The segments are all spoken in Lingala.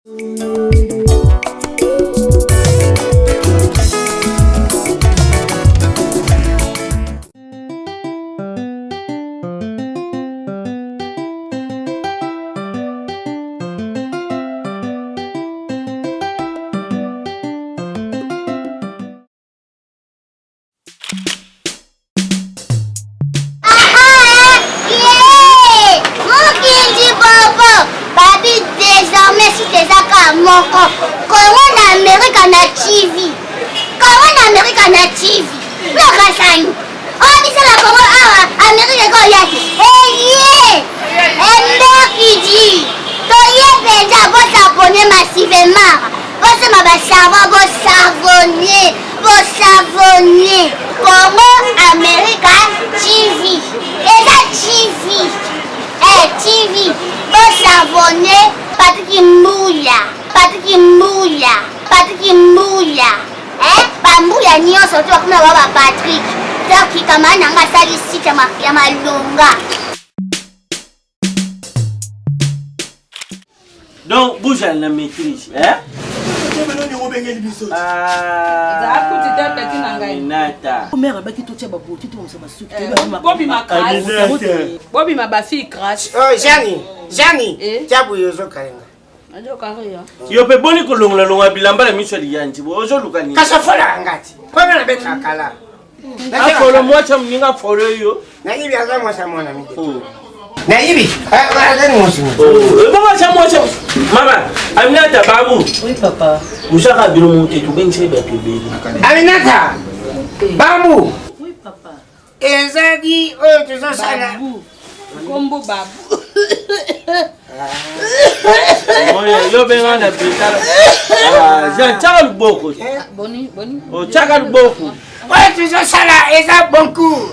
Moko kongo na amerika na tv, kongo na amerika na tv lokasani oyo biso na kongo awa amerika ekoya te. Eye emberkidi toye mpenza, bosabone massivement, bosema basavon, bosavone, bosavone. Congo America TV eza TV, eh, TV, bosavone. Patrik Mbuya, Patrik Mbuya, Patrik Mbuya, eh, bambuya nyonso to bakoma ba Patrik. Donc kamara na nga asali site ya malonga. Donc bozala na maîtrise, hein? Aminata. Mère abaki totia baboti tobongisa basuki. Bobima bafille crash. Oh, Jani, Jani, tia boye ozokalenga. Yo mpe boni kolongola longola bilamba na miso ya liyanzi boye, ozoluka nini? Kasi afolaka ngati mpo nga nabetaka kala. Afolo mwasi ya moninga, afolo yo. Nayibi aza mwasi ya mwana mide. Nayibi azali mwasi. Ebongo aza mwasi. Mama Aminata, babu. Oui papa. Mosaka bino mo te, tobengisi bato ebele. Aminata, bambu. Oui papa. Ezali oyo tozosala. Kombo babu. Yo benga na bitala Jean, tiaka loboko. Boni boni. Otiaka loboko. Oyo tozosala eza boncour.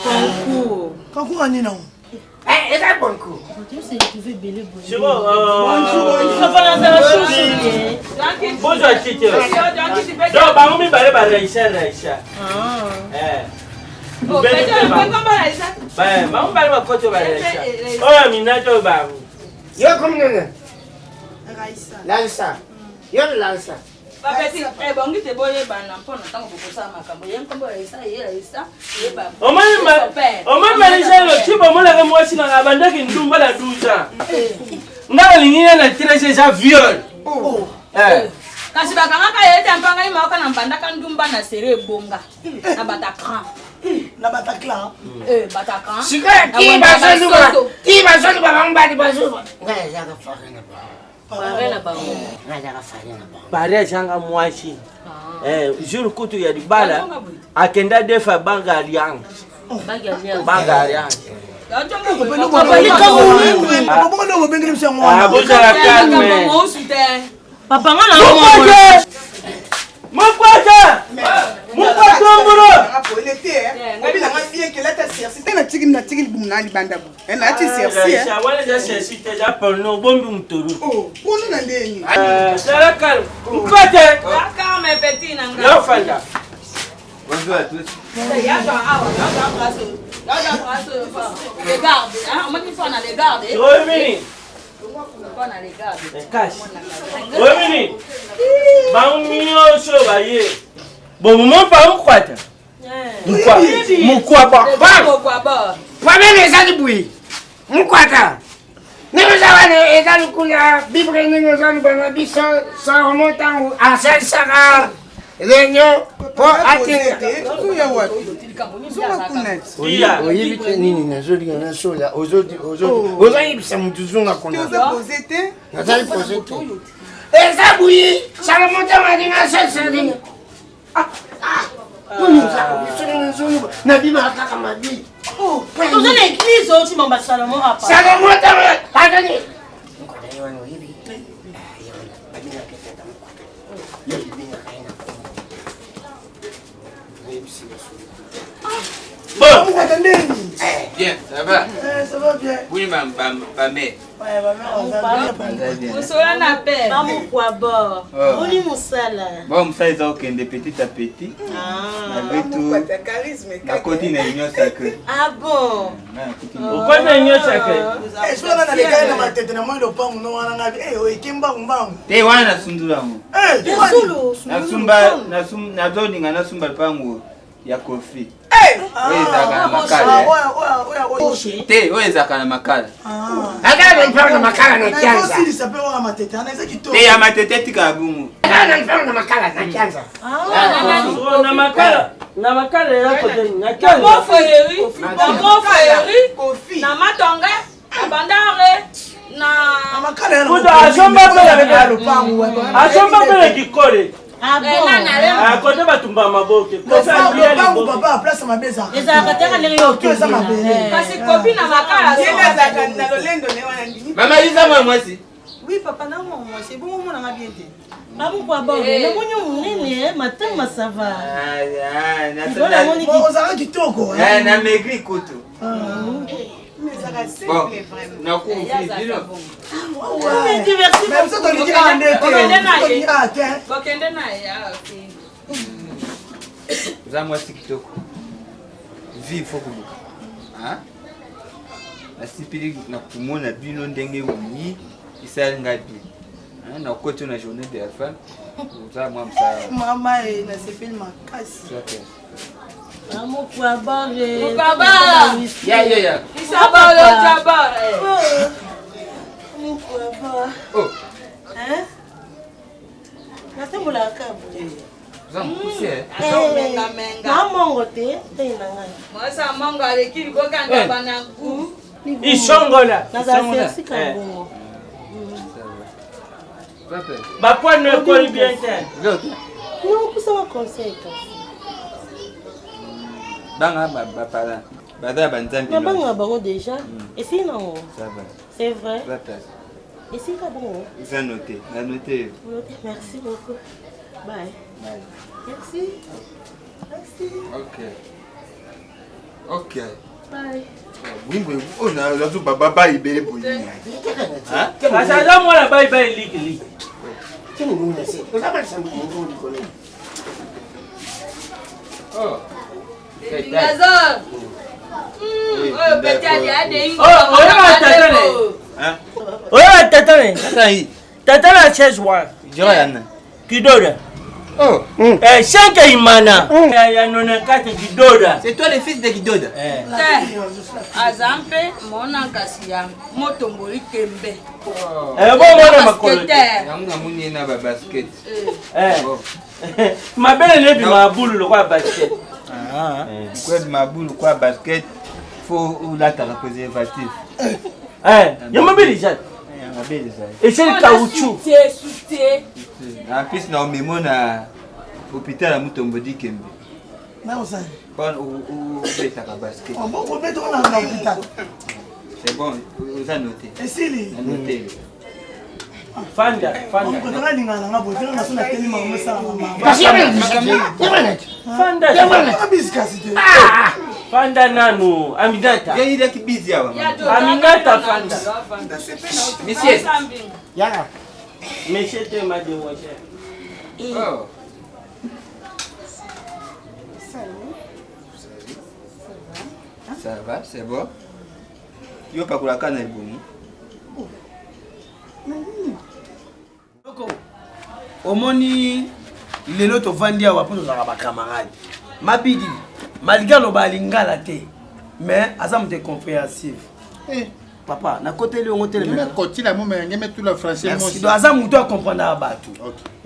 Concours. Concours ya nini nango? Eza boncour. Bozwa kiti. Donc bango mibale baraisa raisa, bango mibale bakoti baraisa oyo Aminata, oyo bango. Yo komi nene Lalisa, yo Lalisa. Bapeti ebongi te boyebana mpona ntango bokosala makambo ye nkombo Raisa, ye Raisa. Omoni Malisa, ti bomonaka mwasi nanga abandaki ndumba na 12 ans, nga nalingi ye na 13, eza viol. Kasi bakangaka ye ete mpa ngai maoka na mbandaka ndumba na sere ebonga na Batacran. Na Bataclan. Batacran. Sikoyo ti bazoluka, ti bazoluka, bango bali bazoluka, ngai azaka fare na bango. Pare na bango. Ngai azaka fare na bango. Pare azanga mwasi jour kutu ya libala akenda defa banque Alliance, banque Alliance. Bongo obengeli biso yango wana. Bozala calme. Papa nga na Mokwata, mokwata ngolo. Obinanga bien ke lata sersi te, natiki natiki libumu na libanda bo nati sersi. Wana eza sersi te, eza porno, obombi motolu. Ponu na ndeni. Zala calme, mkwate. Calme petit na ngai. Yo fanda. Bonjour à tous. Oyebini kasi, oyebini bango nyonso baye bomomo mpa mukwata mukwaba. Problème ezali boye, mukwata, ndenge oza wana eza lokola bible, ndenge oza lobana biso Salomo ntango asalisaka réunion mpo atinda. Oyebi te nini nazolinga nasola, ozoyebisa motu zunga kuna, nazali pose te. Eza buyi Salomo ntango alinga asalisa réunion nabimaka kaka mabi. Toza na église oyo timamba Salomo apa. Salomo ntango azali mukwata ye wana, oyebi ye wana babengaka etata mukwata, yo bibengaka ye na kombo oyebisi biso. Bon. Mukwata ndeni. Bien, ça va? Ça va bien. Oui, ma, ma, ma mère. Osola na pe. Bamukwa bor. Oh. Boni mosala. Bon, mosala eza kokende petit à petit. Malgré tout, nakoti na union sacrée. Ah bon? Okoti na union sacrée? Soki na nalekaki na matete na moi lopango no wana ngabi eh, oyeke mbangu mbangu. Te wana nasundula yango. Eh, Nasumba, nazolinga nasumba lopango ya Kofi. Oyo ezalaka na makala. eh. Te, oyo ezalaka na makala. Ata na mpango na makala na kianza. Osilisa mpe wana matete wana eza kitoko. Te ya matete etikala bongo. Ata na mpango na makala na kianza. Oh, na makala na makala eza kote na Na kianza. Mont-Fleury, na Mont-Fleury, na Matonge, na Bandare, na Kutu asomba mpe na asomba mpe na kikole. Ah bon? Ah, kote batumba maboke. Kofi alia Lopango liboke. papa place mabe ezalaka. Ezalaka te kaka ndenge yo To eza mabele. Kasi Kofi na makala Ye nde azalaka na lolendo ne wana ndimi. Mama Lisa mwa mwasi. Oui papa na mwa mwasi ebongo omonanga bien te. Bamukwa bor. Namoni yo monene, matama ça va. Ah, Lola namoni Bon, ozalaka kitoko. Eh, na maigri kutu. Mais ezalaka Bon, simple vraiment. nakufi bino. Merci Mais biso tolingi kaka nde te. Bokende na ye. Tolingi kaka te. Bokende na ye ah, ok. Oza mwasi kitoko. Vie faut koluka. Hein? Nasipili na komona bino ndenge oyi esali ngai bien. Hein, nakoti na journée de la femme. Oza mwa mosala. Mama e nasepeli makasi. Ok. Bamukwa bor. Mukwa bor. Ya ya ya. Isabolo jabor. eh. Mukwa bor. Oh, Hein? Natambolaka kaka boye. oza mokuse. eh? Azomenga-menga. Na mongo te, te na ngai. Mwasi mongo aleki liboka ndaba na ngu. Isongola. Nazala Isongola. sexy ka Eh. bongo. Ça va. Papa. Bapoint ekoli bien te. Oza te? Non, opesanga conseil kasi. Banga ba ba parents. Baza ya banzambe. Nabangaka bango déjà. Esili nango. Ça va. C'est vrai. Oza place. Esili ka bongo. Oza noté. Na noté. Merci beaucoup. Bye. Bye. Merci. Merci. Ok. Ok. Bye. Bwimbo oyo nazo baba ebele boye. Kasi aza mwana bai bai liki liki. Kini muna se. Oza balisa mbongo likolo. Oh. Ngazor. Oyo peti adi ade ingo. Oh, oyeba tata ne. Hein? Oyeba tata ne. Tata yi. Tata na chaise wana. Jora yana. Kidoda. Oh. Eh, shanke imana. Ya ya 94 Kidoda. C'est toi le fils de Kidoda. Eh. Te. Aza mpe mona nkasi ya motomboli kembe. Eh, bon mwana makolo. te. Basketteur. Yango namoni ye na ba basket. Eh. Oh. Mabele ne bima bulu lokola basket. Ah. Kwa mabulu kwa basket faut olataka préservatif. Eh, ya mabele eza. Ya mabele ezali. Esali caoutchouc. Soutien, soutien. En plus na omemo na hôpital ya Mutombo Dikembe. Na osali. Mpona obetaka basket. Obeta wana na hôpital. C'est bon, oza noté. Esili. Na noté. Fanda, fanda. Okotanga lingana nanga boye tena naso nateli makambo esala mama. Kasi ya bana ya bana. Fanda. Aka bisi kasi te. Fanda nanu, Aminata. Ye ilaki bizi awa. Aminata Fanda. Monsieur. Ya. Monsieur te mademoiselle. Oh. Ça va, c'est bon. Yo pakolaka na libumu. Omoni lelo tovandi awa mpo tozalaka bacamarade. Mabidi malgré aloba lingala te, mais aza moto incompréhensive. Papa, nakoteli yango telekotila momenge tula français. Merci. Donc aza moto acomprendaka bato.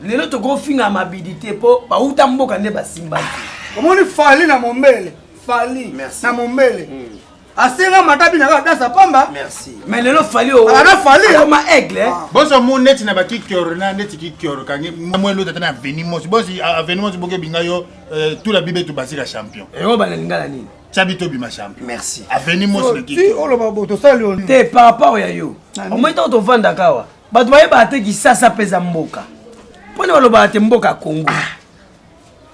Lelo tokofinga mabidi te mpo bauta mboka nde basimbaki. Omoni Fali na mombele, Fali na mombele asenga matabi na kaka dansa pamba. Merci. Mais lelo Fali Alaka Fali akoma aigle. Boso mu neti na bakikioro na neti kikioro kangi mwendo tata na aveni mosi bosi aveni mosi boke binga yo tula bibe tu basika champion. Yango bana lingala nini? Tchabi to bima champion. Merci. Aveni mosi na ti oloba bo tosali yo te par rapport ya yo. Omoni ntango tovandaka awa bato bayebaka te Kisasa mpe eza mboka mpona balobaka te mboka ya Kongo.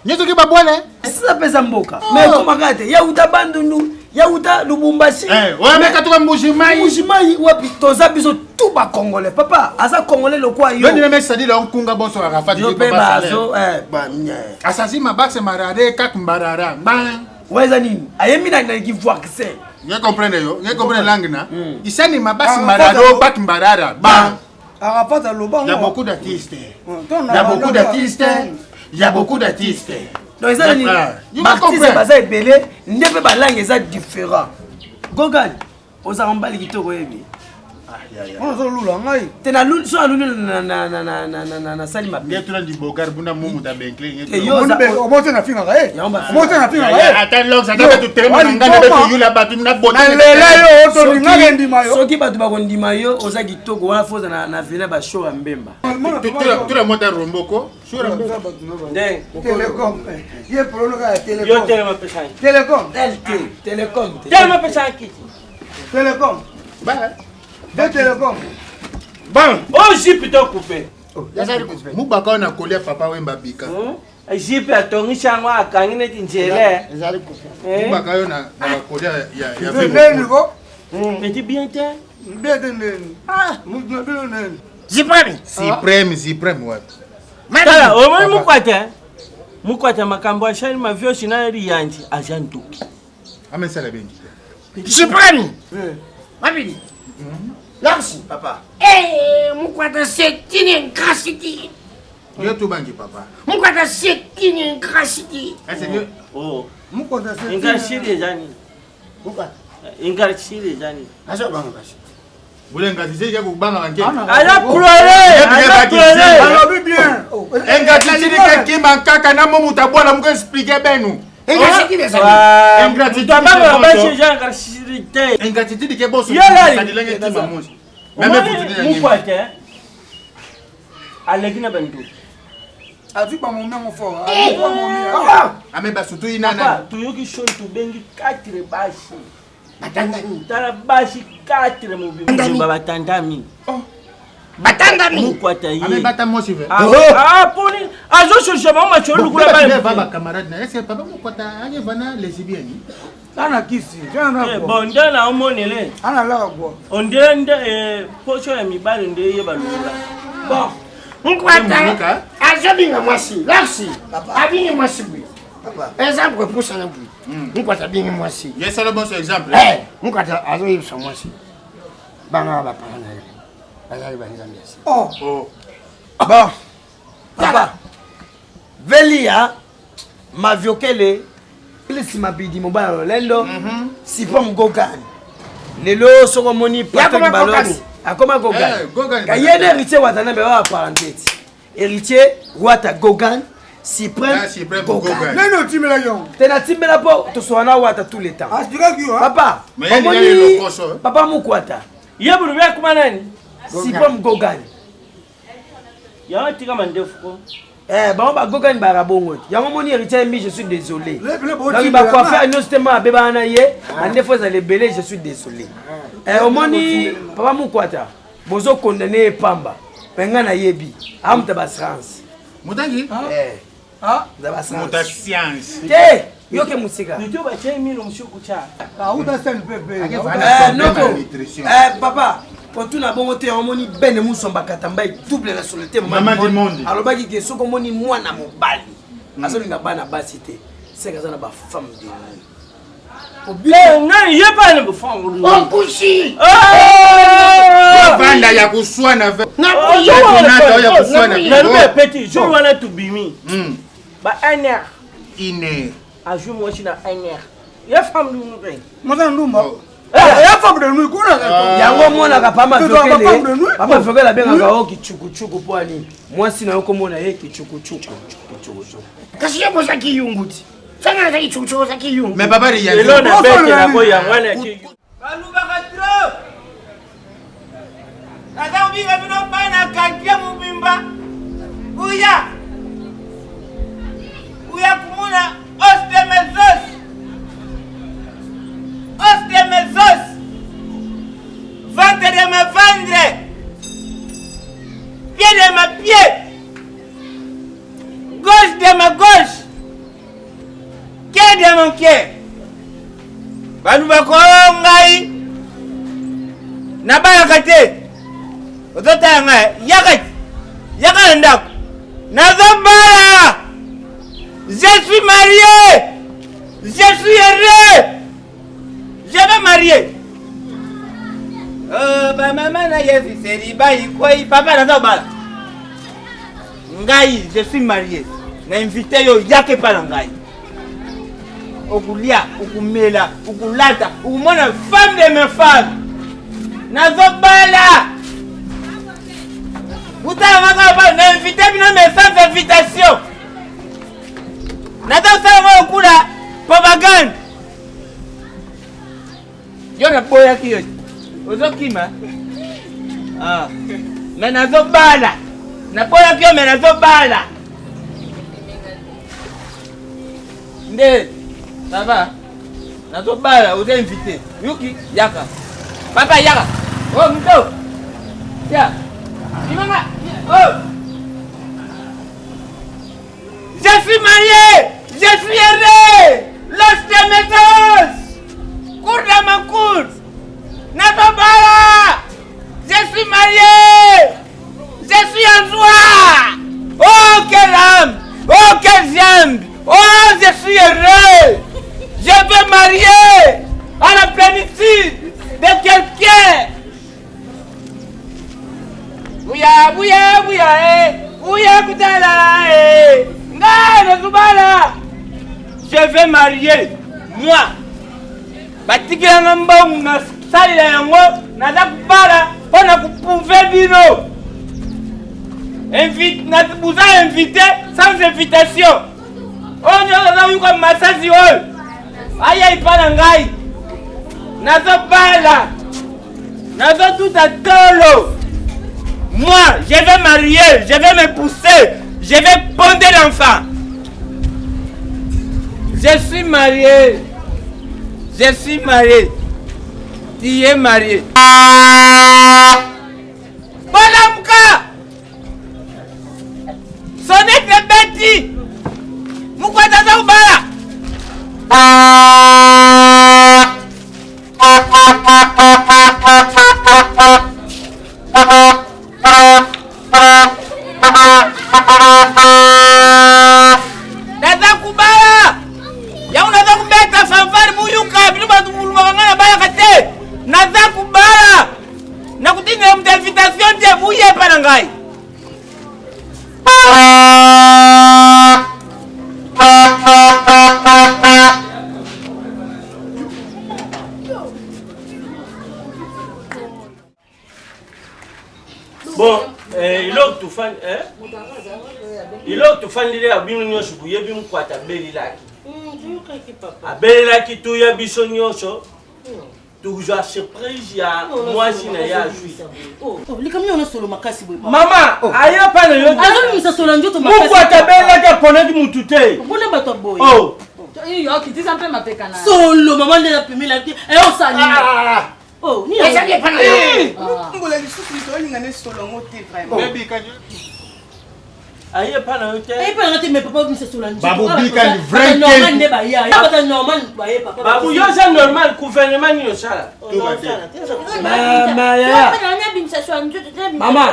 Nyonso ki babwale. Kisasa mpe eza mboka mais ekomaka te ya uta Bandundu. Ya uta Lubumbashi. Eh, oya meka tuka Mbuji-Mayi. Mbuji-Mayi wapi toza biso tout ba congolais. Papa, aza congolais lokwa yo. Yo ndine me sadi la nkunga bonso Arafat. Yo pe bazo eh ba nye. Asasi mabakse marare kak mbarara. Bang. Wa eza nini? Ayembi na na kivoixin. Nge comprendre yo, nge comprendre langue na. Isani mabasi mararo bak mbarara. Bang. Arafat aloba Il y a beaucoup d'artistes. Il y a beaucoup d'artistes. Il y a beaucoup d'artistes. Donc eza nini? Baartiste baza ebele nde mpe balangue eza différent. Gogan ozalaka mobali kitoko oyebi. Ozolula ngai. Te na luli so aluli nasali mabe. Nge tuna di bogar buna mumu ta benkle. Omote na fingaka ye. Omote na fingaka ye. Ata lox ata batu telema na ngana betu yula batu na bote. Na lela yo otolingaka ndima yo. Soki bato bakondima yo oza kitoko wana foza na vela ba show ya mbemba. Tula mota romboko. Show ya mbemba. Ndenge. Telecom. Ye prologa ya telecom. Yo telema pesa. Telecom. LT telecom. Telema pesa kiti. Telecom. Ba. De telecom. Bon, oh jipe to coupe. Mubaka oyo na kolia papa wemba bika. Jipe atongisi yango akangi neti nzela. Mubaka oyo na bakolia ya Neni ko? Eti bien te. Bien te neni. Ah, mutu na bino neni. Zipreme. Supreme, Supreme wapi? Tala, omoni mukwata. Mukwata makambo asali maviosi na liyanzi aza ndoki. Amesala bengi. Supreme. Mabidi. Merci. Papa. Eh, Mukwata c'est une ingratitude. Yo tubangi papa. Mukwata c'est une ingratitude. Est-ce que oh Mukwata c'est ingratitude eza nini? Mukwata. Ingratitude eza nini? Azo banga basi. Bule ingratitude ya kubanga nke. Aza pleurer, aza pleurer. Alobi bien. Ingratitude ke kimba nkaka na mo mutu abwana muko expliquer benu. Ingratitude eza nini? Ingratitude. Abanga basi eza ingratitude te. Ingratitude ke boso. Yo lali. Sadilenge kimba mosi. Meme futu Omoni mukwata aleki na bandoki. Azwi ba momi yango fort. Azwi ba momi. Ame basutu inana. Papa, toyoki soni tobengi 4 basi. Batandami. Tala basi 4 mobimba batandami. Batandami. Mukwata ye. Ame bata mosi ve. Ah, poni azoshosha bango masolo lukula bana. Ba ba camarade na est-ce que papa mukwata aye vana lesbienne? Ana kisi. Ana bon nde na omonele. Ana laka kwa. Ondire nde poso ya mibali nde ye balongola. Bon. Mukwata azobinga mwasi. Merci. Abingi mwasi boye. Exemple epusana boye. Mukwata abingi mwasi. Yesala bonso exemple. Eh, Mukwata azoyebisa mwasi. Bangaka bapara na ye. Bazali banzambe ya se. Oh. Bon. Papa. Velia Maviokele Plus Mabidi mobali ya lolendo Sipom Gogan. Lelo soko omoni Patrick Baloni akoma Gogan. Kaye nde héritier Watanabe ba aparente ti. Héritier Wata Gogan Suprême Gogan. Nani otimbela yo? Te natimbela mpo tosola na Wata tout le temps. Aspiraki yo. Papa, omoni papa Mukwata. Ye bulubi akoma nani? Suprême Gogan. Yango tika mandefu ko. Eh, bango bagokani baka bongo te yango moni héritier yembi je suis désolé donc bacoiffeur nyonso te ma abebana na ye bandefo ezala ebele je suis désolé eh, omoni papa mukwata bozo condamne ye pamba me ngai nayebi amuta basrance Mutangi? Muta science. Te, yoke musika. Nito ba che mino mushuku cha. Auta sen pepe. Noko. Eh papa, kotuna bongo te omoni bene musomba katambai double nationalité mama du monde. Alobaki ke soko omoni mwana mobali azolinga bana basi te. Seka aza na ba femme de nuit. Nani ye pa na femme. Okusi. Vanda ya kuswana ve. Na ya kuswana. Nalobi petit jour wana tobimi. Ba 1 heure. Une heure. Azwi mwasi na 1 heure. Ye femme du monde. Mwasi ndumba. Ya femme de nuit kuna. Yango omonaka pama viokele. Pama viokele abengaka o kichukuchuku mpo ani mwasi na yo komona ye kichukuchuku. Kichukuchuku. Kasi yo boza kiyungu ti. Sanga nazaki chukuchuku oza kiyungu. Mais papa Riyanzi. Lelo na bete na ko yango wana balubaka trop naza kobinga bino bana quartier mobimba uya uya kumona os de mesos os de mesos ventre de ma vendre pied de ma pied gauche de ma gauche cœur de mon cœur. Balubaka oyo ngai nabalaka te. Ozotala ngai, yaka yaka na ndako. Nazobala. Je suis marié. Je suis heureux. Je vais marier. Oh, ba mama na yesu seri bayikwei papa nazobala. Ngai je suis marié. Na invité yo yaka epa na ngai. Okulia, okumela, okulata, okumona femme de mes femmes. Nazobala. Butala ngaka ba na invité bino mais sans invitation. Nazosala ngo okula propagande. Yo naboyaki yo. Ozokima? Ah. Mais nazobala. Naboyaki yo mais nazobala. Nde, ça va? Nazobala, oza invité. Yuki, yaka. Papa, yaka. Oh, mto. Tiens. Imanga. Oh. Je suis marié. Je suis heureux. Lorsque mes os. Cours dans ma cour. Nazobala. Je suis marié. Je suis en joie. Oh, quelle âme. Oh, quelle jambe. Oh, je suis heureux. Je veux marier à la plénitude de quelqu'un. Bouya, bouya, bouya, eh. Bouya, koutala, eh. Nga, nazobala. Je vais marier, moi. Batikela nga mbongo nasalela yango naza kobala mpo na koprouve bino. Boza invité sans invitation. Oyo nyonso aza koyoka masasi oyo aya epa na ngai. Nazobala, nazotuta tolo. Moi, je vais marier, je vais me pousser, je vais ponder l'enfant. Je suis marié. Je suis marié. Tu es marié. Bolamuka! Sonnette ebeti! Mukwata aza kobala! Naza kubala! Yango naza kubeta fanfare buyuka bino bato bulumaka ngai nabalaka te! Naza kubala! Nakotindela moto invitation te buye epa na ngai! Bon, eh, eloko tofandi eh? eloko tofandeli ya bino nyonso boyebi mokwata abelelaki abelelaki toya biso nyonso tokozwa surprise ya mwasi na ye azwi likambo nini solo makasi boye mama aye pa na yo azobimisa solo ya nzoto mokwata abelelaki aponaki mutu te mpona bato ya boye oh. okitisa mpe mapeka na solo mama nde napemelaki eyosali ezali epa na yo Mbola lisusu moto olinga nde solongo te vraiment. aye epa na yo te epa na te mais papa obimisa solo ya nzoto Babobika ni vrai normal kentu. nde baya ya bata normal baye papa babu yo oza normal gouvernement nini osala Mama yaya. Mama,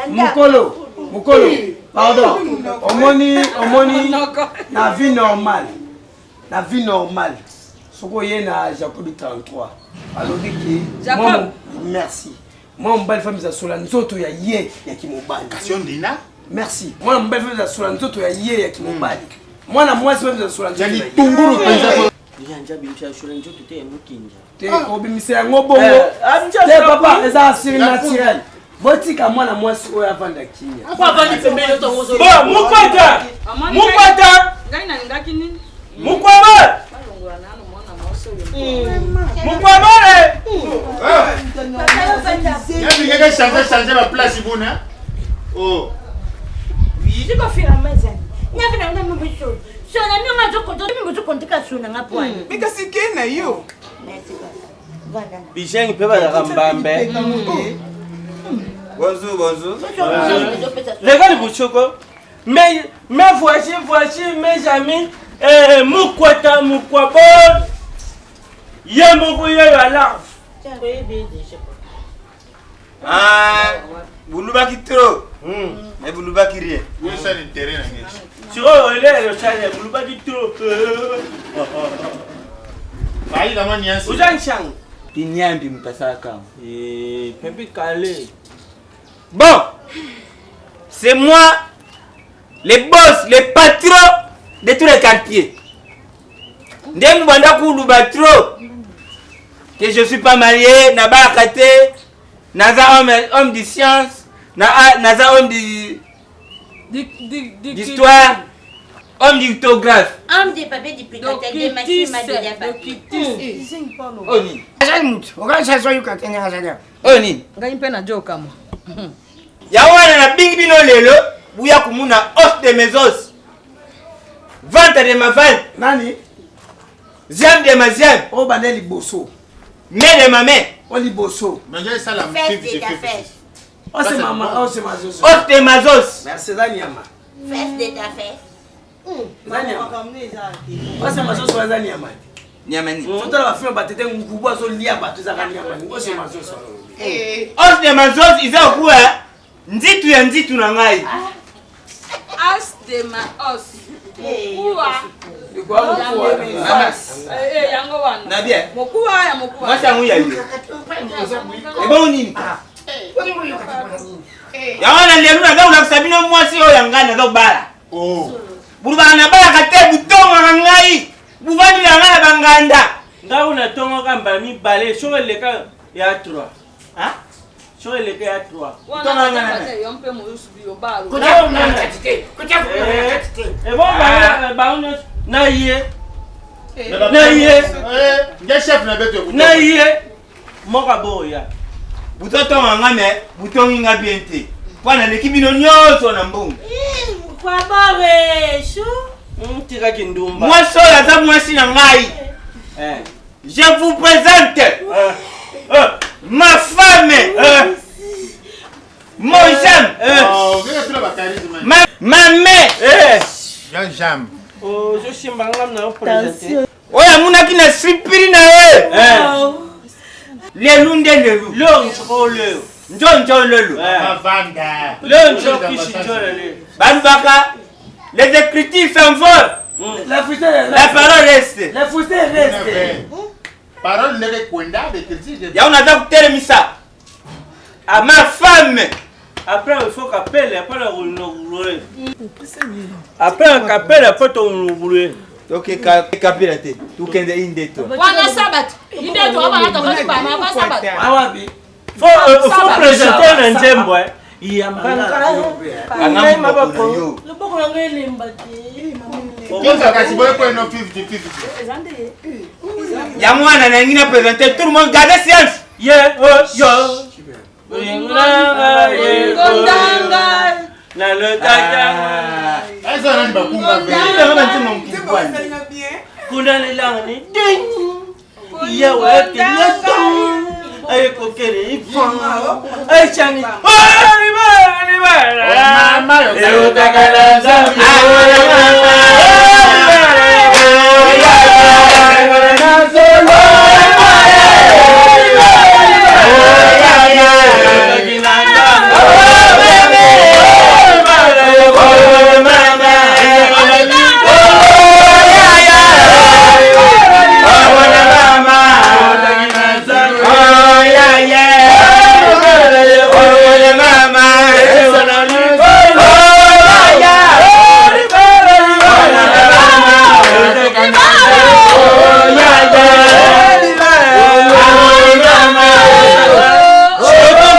mukolo, mukolo, pardon. Omoni, omoni, na vie normale, na vie normale. Soki oye na Jacobi 33, alobi ke Jacob. mwa- merci. Mwa mobali fami za sola nzoto ya ye ya kimobali. Kasi yo ndina Merci. Mwana mobali fami za sola nzoto ya ye ya kimobali. Mwana mwasi fami za sola nzoto ya ya ye. litungulu mpenza yanja abimisa solo nzoto te ya mokinja te kobimisa yango bongo Eh, abimisa te solo papa kuna. eza surnaturel botika mwana mwasi oyo avanda kimia po avandi pembeni yo tongo bon mukwata mukwata ngai nalingaki nini mukwaba balongola nano mwana mwasi oyo mukwabale yabingeke change change baplace kuna o Mais kasi ke na yo. bizengi mpe bazalaka mbambe Bonjour, bonjour. Regarde Bouchoko. Mes, mes voici, voici mes amis. Eh, Mukwata, Mukwabol. Ye moko ye ya larve. Ah, bulubaki trop. Mais bulubaki rien. Osala intérêt na ngai. Sikoyo elelo osala bulubaki trop. Bayi na mwa niansi. Oza nsango. Pinyambi moto asalaka yango. Eh, pembe kale. Bon, c'est moi, le boss, le patron de tous les quartiers. Ndenge banda kuluba trop que je suis pas marié, nabalaka te, naza homme, homme de science, na, naza homme d'histoire, homme d'orthographe. Homme de papier duplicateur de machine de papier. Oyo nini? Azali mutu okanisa azoyoka te ndenge azali awa. Oyo nini? Ngai mpe najokamwa. Yango wana nabingi bino lelo buya kumuna os de mes os, vente de ma vente. Nani? Ziam de ma ziam. Oyo banda liboso. Main de ma main. Oyo liboso. Fesse de ta fesse. Ose mama, ose mazoso. Os de ma os. Merci, eza nyama. Fesse de ta fesse. Eza nyama. Ose mazoso eza nyama te. Nyama nini? Totala bafilme batete nkubu azolia bato ezaka nyama nini? Ose mazoso. Os de ma os eza okuwa nzitu ya nzitu na ngai. Os de ma os. Mokuwa. Mama. Eh, yango wana. Na bien. Mokuwa ya mokuwa. Mwasi yango ya yo. Ebongo nini? Yango wana lelo naza kolakisa bino mwasi oyo ya ngai naza kobala. Bulubaka nabalaka te butongaka ngai buvandila ngai na banganda. Ngai natongaka mbala mibale soki eleka ya 3. Soki eleka ya 3. Wana kata yo mpe mosusu biyo balo. Ebongo bango nyonso na ye na ye nge chef na beto na ye moko aboya. Butotonga nga me butongi nga bien te mpo naleki bino nyonso na mbongo. Kwabore, chou. Tikaki ndumba. Mwasi oyo aza mwasi na ngai. Je vous présente ma femme, mon j'aime, ma main. Ya jam. Ozosimba nga na opresente. Oyo amonaki na sipiri na ye. Lelu nde lelu. Leo njo leo. Njo njo lelu. Mavanda. Leo njo kisi njo lelo. Balubaka les écritures s'envolent. La fusée La parole reste. La fusée reste. Parole ndenge kwenda bekritique. Yango naza kotelemisa ma femme. Après il faut kapele après le Après kapele après to Toke kapela te tokende indeto. Wana sabat. Inde to wana to ba ma ba sabat. Awabi. Faut présenter na nzembo eh. Anga maboko na yo. Loboko na ngai elemba te. Koza kasi boye kweno 50 50. Yango wana nalingi na présenter tout le monde garde science. Ye oh yo. Ngondanga. Na le tata. Eza nani bakumba pe. Kuna lelanga ni ding. Yawe kele dong. Aye kokere ifan. Aye chani. Mama yo. Eotakala nzambe.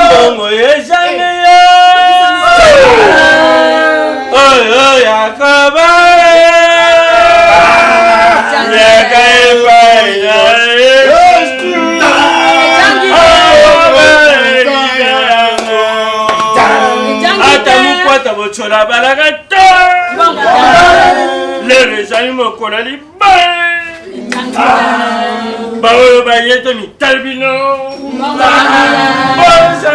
Mbongo ezangi yo. Oyo yakaba. Yaka epai na Yesu. Ata mokwata botyola balaka te. Lelo ezali mokolo ya libala. Baoyo baye te mitali bino. Bosa,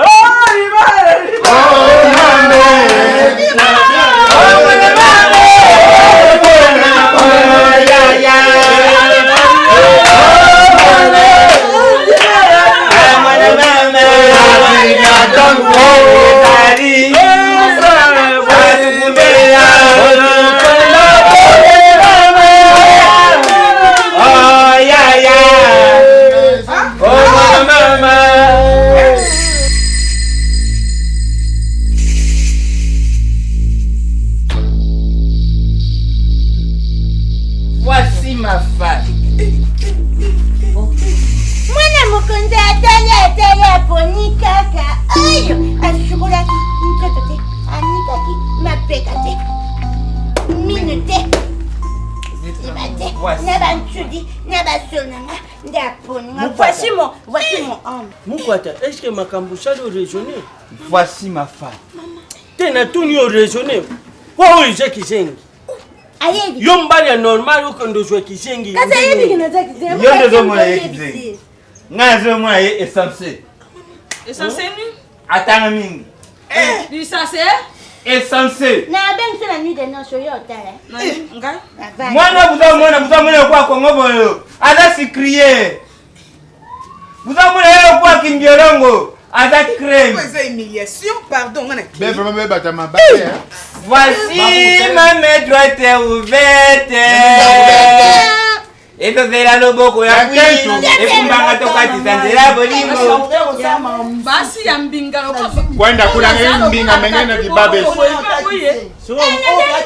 oh, libala, libala. Aponi kaka oyo asukolaki nzoto te, anikaki mapeka te, mino te, nsima te, na bantudi na basolo na nga nde aponi nga. Voici mon, voici mon homme. Mukwata, est-ce que makambo osali oraisonne? Voici ma femme. Te natuni yo raisonne. Po oyo eza kizengi. Ayebi. Yo mobali ya normal okende ozwa kizengi. Kasi ayebi ke naza kizengi. Yo nde ozomona ye kizengi. Ngai nazomona ye essentiel. Essentiel nini? Atanga mingi. Lisase? Essentiel. Na abengisi na nuit de noce oyo otala. Ngai? Mwana buzamona buzamona lokola Kongo boyo aza sucrier. Buzamona ye lokola kimbiolongo aza crème. Eza humiliation, pardon nga na Be vraiment be bata mababe. Voici ma main droite est ouverte. Ezozela loboko ya kwi ekumbanga tokatisa nzela bolingo. Basi ya mbinga lokola Kwenda kuna ngai mbinga menge na dibabe.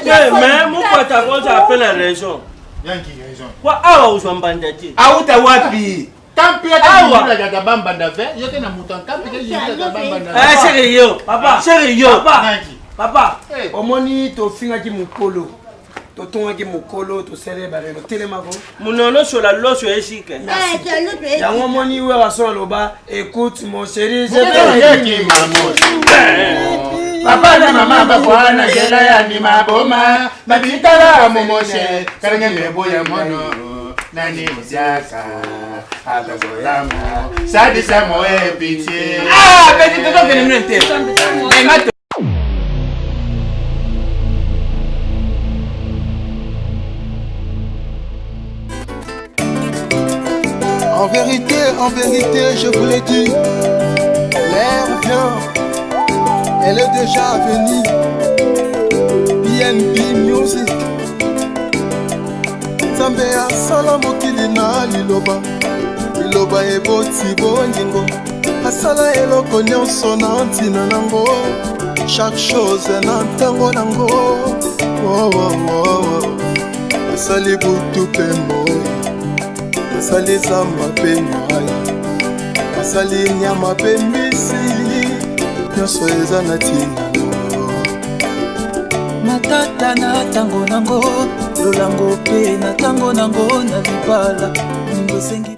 Te mais Mukwata akoza ape na raison. Yanki raison. Kwa awa ozwa mbanda te. Auta wapi? Kampi ya kibula ya bambanda ve, yote na mutu kampi ke yibula ya bambanda. Eh sere yo, papa, sere yo. Papa, papa, omoni tofingaki mokolo totongaki mokolo tosali barelo telemako Munono sola loso esika. Yango omoni werason aloba écoute mon chéri je Yeki Papa na mama bakwana nzela ya ndima boma babitala momoshe kalenge mebo ya mono nani oziaka azokolamo sadisa moe pitié. Ah, petit tozokende mino te. Eh, mato. En vérité, je vous l'ai dit, l'air vient, elle est déjà venue. BNB Music. Nzambe asala mokili na liloba, liloba eboti bolingo, asala eloko nyonso na ntina nango, chaque chose na ntango nango. Oh, oh, oh, oh. Asali butu mpe moi, asali zamba mpe mai, asali nyama mpe mbisi, nyonso eza na ntina nango. Matata na ntango nango, lolango mpe na ntango nango, na libala ningo esengi.